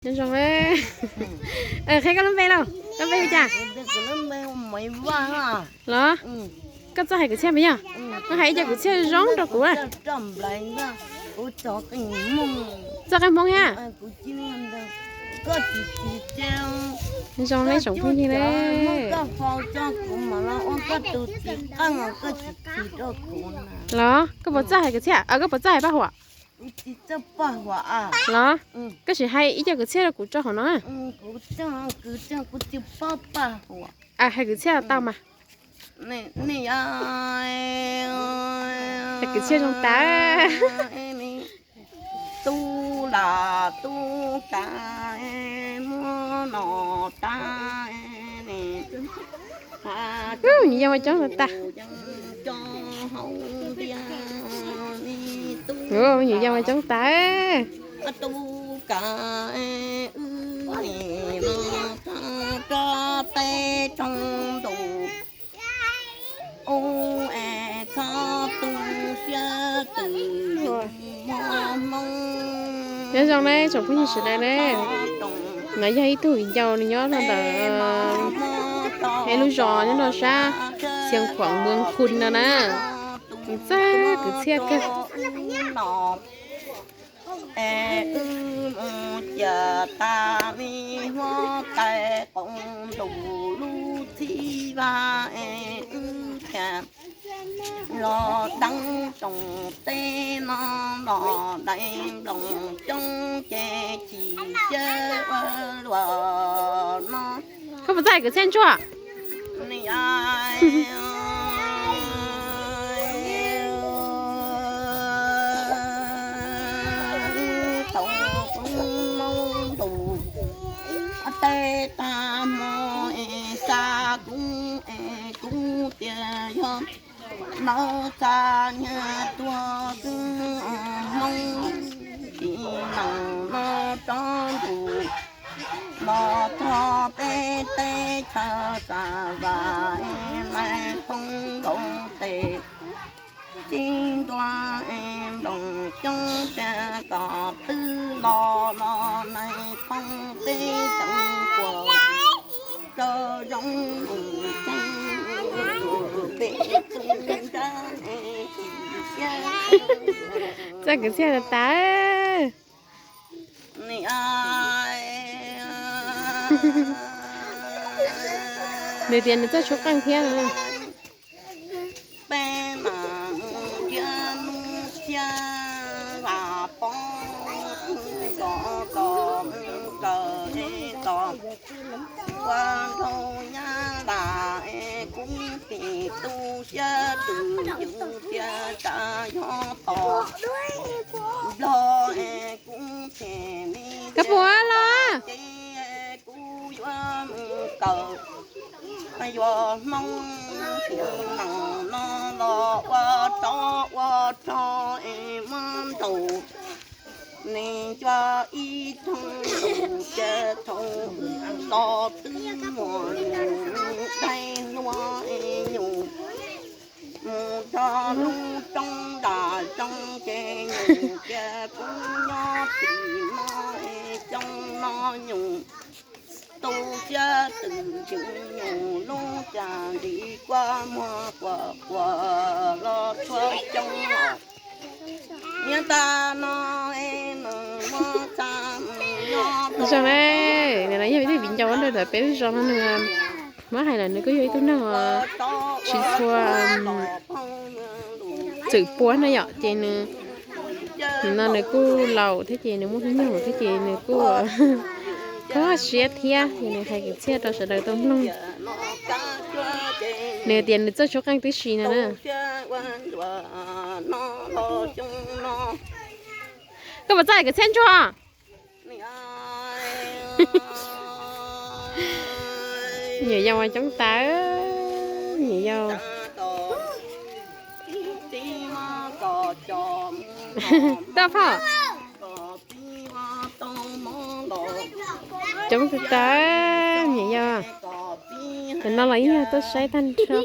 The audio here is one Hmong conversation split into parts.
Nyob zoo, qhia koj lub npe lauj, koj lub npe hu cas? Los, koj txawj hais kwv txhiaj puas yog? Koj hais ib co kwv txhiaj zoo rau kuv. Txawj qeej Hmoob thiab? Nyob zoo ne tsoom phooj ywg ne. Los, koj puas txawj hais kwv txhiaj, koj puas txawj hais paj huam? Los, koj sim hais ib co kwv txhiaj rau kuv tso hauv no. Hais kwv txhiaj tau mas. Hais kwv txhiaj zoo tas. Tub lam tub tas, muab no tas, nyuam yaus mas coob tas. Nyuam yaus mas coob tas. Tub kas, wb nim no txog rau peb rooj ntuj, ub es txhob tu siab twm mob Hmoob. Nyob zoo ne tsoom phooj ywg sawv daws ne. No yog ib tug viv ncaus nws nyob rau ntawm peb lub zos nyob rau sab Xeev Khuam Muas Khun no na. Nws txawj kwv txhiaj kawg. Es wb mus ciam tas li huab tais qaum ntuj lub txhib vaj es wb thiaj los deev rooj teb no los dai nploos coob ces chim siab ua luaj no. Koj puas txawj hais kwv txhiaj ntsuag? Tau poob mob ntuj, tej tag hmo es xa kuv es kuv tias yog nawb, txaj niag tuag xwb Hmoob, tsis nees no tsob ntuj los txog peb teb chaws xa vas es nais phoo nkaus tes txij ntua es nploos coob tiag kom twb los los nais phoo peb tseem puas rau zoo mus txeeb peb txuj nrab es tsis siab. Txawj kwv txhiaj tas tas. Nws tias nws txawj tshuab qeej thiab no. Peb mas mus ntiab hnub thiab lam poob, kom kom kaws es kom ua nraug nyab lam es kuv tsis tu siab twm yws tias tsam yog tom nplog es kuv tsis li. Koj puas los? Ces kuv yuav mus kawm, yuav Hmoob tsis nees no los ua tsov ua rog es muab ntaus. Nws cua ib thooj tus ces thaum wb los twb muaj nyuj daig hluas es nyuj mus nrog lub roob nram zoov ces nyuj cia kuv nyob tim no es xyoo no nyuj tu siab twm ces nyuj lub cas ntim kua muag quas quas los txhua xyoo. Niaj tas no es nws muab txha nyob. Zoo ne, nws yog ib tug viv ncaus ntawm peb lub zos no, nws muab hais lawm nws kuj yog ib tug neeg uas tsis tshua txwm puab na yom, ces nws no nws kuj laus thiab ces nws muaj hnub nyoog thiab ces nws kuj kho siab thiab ces nws hais kwv txhiaj rau sawv daws tau mloog. Nws tias nws txawj tshuab qeej tib si no na. Koj puas txawj hais kwv txhiaj ntsuag? Nyuam yaus mas coob tas, nyuam yaus. Toj phom. Coob tas tas, nyuam yaus. Tam no los yeej yog tuaj saib tag nrho.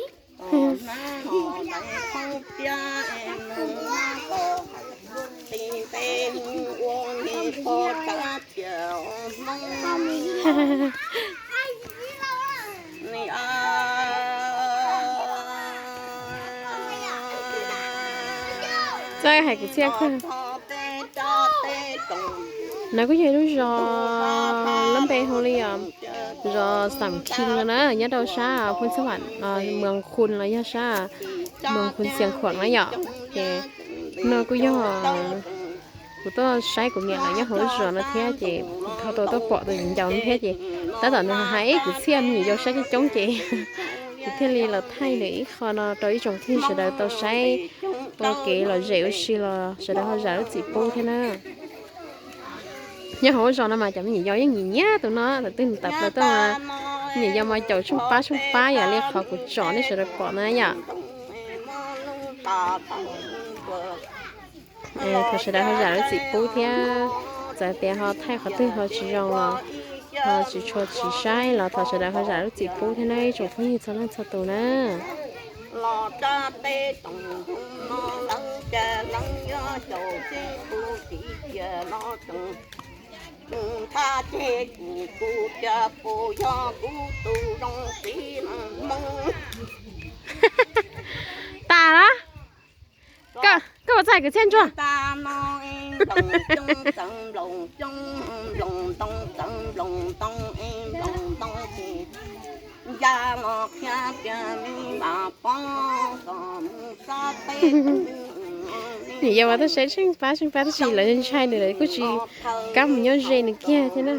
Txawj hais kwv txhiaj kawg. No kuj yog ib lub zos lub npe hu li os, zos Xam Khim no na, nyob rau sab Phooj Xab Vam, Moos Khun los yog sab Moos Khun Xiav Khuam na yom. Ces no kuj yog kuv tuaj saib kuv niam lawv nyob hauv lub zos no thiab ces dhau tau tuaj pom tus viv ncaus no thiab ces tab tom nws hais ib kwv txhiaj me nyuam yaus saib coob coob ces kuv thiaj li los thaij nws ib qho no rau ib tsoom phooj ywg sawv daws tau saib ua kev lom zem ua si los sawv daws ho zam lub txim pub thiab na. Nyob hauv lub zos no mas cov me nyuam yaus yeej nyiam nyiam tus no, thaum twg nws tawm plaws tuaj mas me nyuam yaus mas caum tshooj pab tshooj pab yam li qhov kuv tsom nej sawv daws pom na yom. Thov sawv daws ho zam lub txim pub thiab, txawm tias ho thaij qhov twg ho tsis zoo los ho tsis tshua tsis saib los thov sawv daws ho zam lub txim pub thiab na ib tsoom phooj ywg txhua leej txhua tus na. Los rau peb tsoom ntxhais no lawv cas lawv yuav xyaum tib tug txiv cia los tsoom ntxhais ces kuv tus cia puas yog kuv tus zoo txiv Hmoob. Tas los? Koj puas txawj hais kwv txhiaj ntsuag? Nim yog mas tuaj saib tsheej pab tsheej pab tab sis lawv ntshai nws lawv kuj tsis kam mus nyob ze nws kiag thiab na.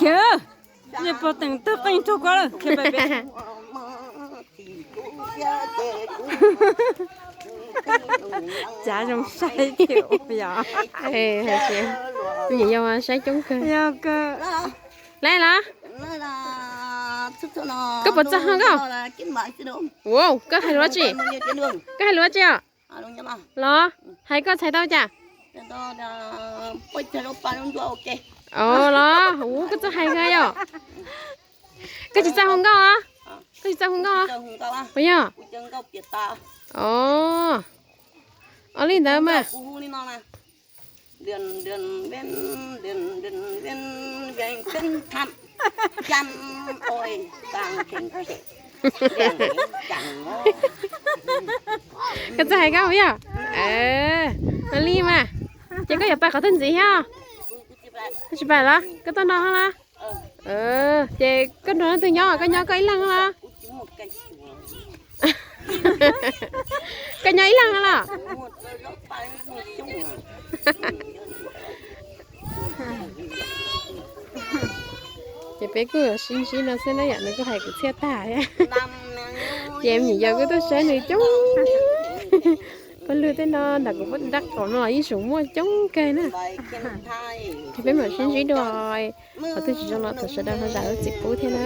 Kiag, nej puas teem tawg qeej rau koj lawm? Cav zoo saib yom. Nim yog mas saib coob kawg. Yog kawg. Lawm los? Koj puas txawj ho nkauj? Wow, koj hais lus dab tsi? Koj hais lus dab tsi os? Los, hais koj txhais tau cas? Os los, ua koj txawj hais kawg yom. Koj tsis txawj hu nkauj os? Koj tsis txawj hu nkauj os? Puas yog? Os, ua li ntawd mas. Koj txawj hais koj puas yog? Ua li mas. Ces koj yuav pais qhov twg ntxiv thiab? Koj tsis pais los? Koj tuaj no los? Ces koj nrog leej twg nyob, koj nyob koj ib leeg los? Koj nyob ib leeg los? Ces peb kuj sib ntsib no xwb na yom, nws kuj hais kwv txhiaj tag thiab. Ces me nyuam yaus kuj tuaj saib nws coob. Pab lug tej no nram kuv nrab qaum no los yeej tseem muaj coob kawg na. Ces peb mam sib ntsib dua, qhov twg tsis zoo los thov sawv daws ho zam lub txim pub thiab na.